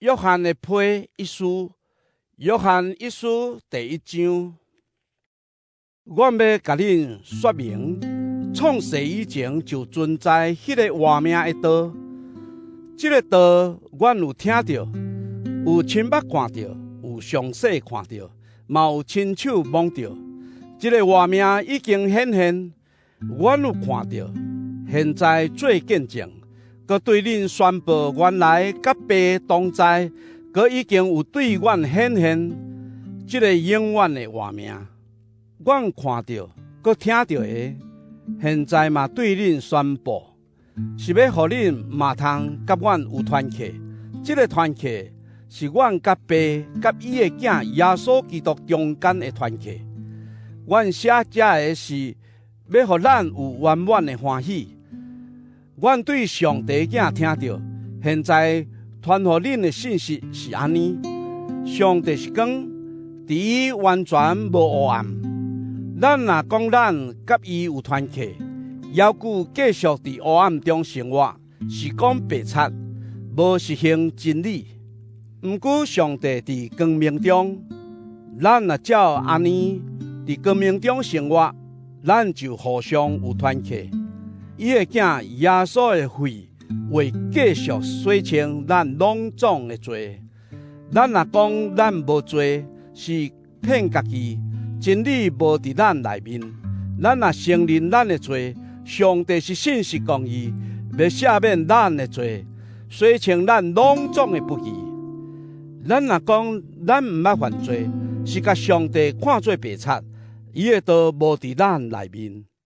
約翰的批一書，約翰一書第一章。阮欲共恁說明，創世以前就存在彼个活命的道。這个道，阮有聽著，有親目看著，有詳細看著，嘛有親手摸著。這个活命已經顯現，阮有看著，現在做見證。閣對恁宣布，原來佮爸同在，閣已經有對阮顯現，這个永遠的活命。阮看著，閣聽著的，現在嘛對恁宣布，是欲予恁嘛通佮阮有團契。這个團契是阮佮爸佮伊的囝耶穌基督中間的團契。阮寫這个是欲予咱有圓滿的歡喜。阮對上帝囝聽著，現在傳予恁的信息是按呢：上帝是光，佇伊完全無黑暗。咱若講咱佮伊有團契，猶閣繼續佇黑暗中生活，是講白賊，無實行真理。毋過上帝佇光明中，咱若照按呢佇光明中生活，咱就互相有團契。伊的囝耶穌的血會繼續洗清咱攏總的罪。咱若講咱無罪，是騙家己，真理無佇咱內面。咱若承認咱的罪，上帝是信實公義，欲赦免咱的罪，洗清咱攏總的不義。咱若講咱毋捌犯罪，是共上帝看做白賊，伊的道無佇咱內面。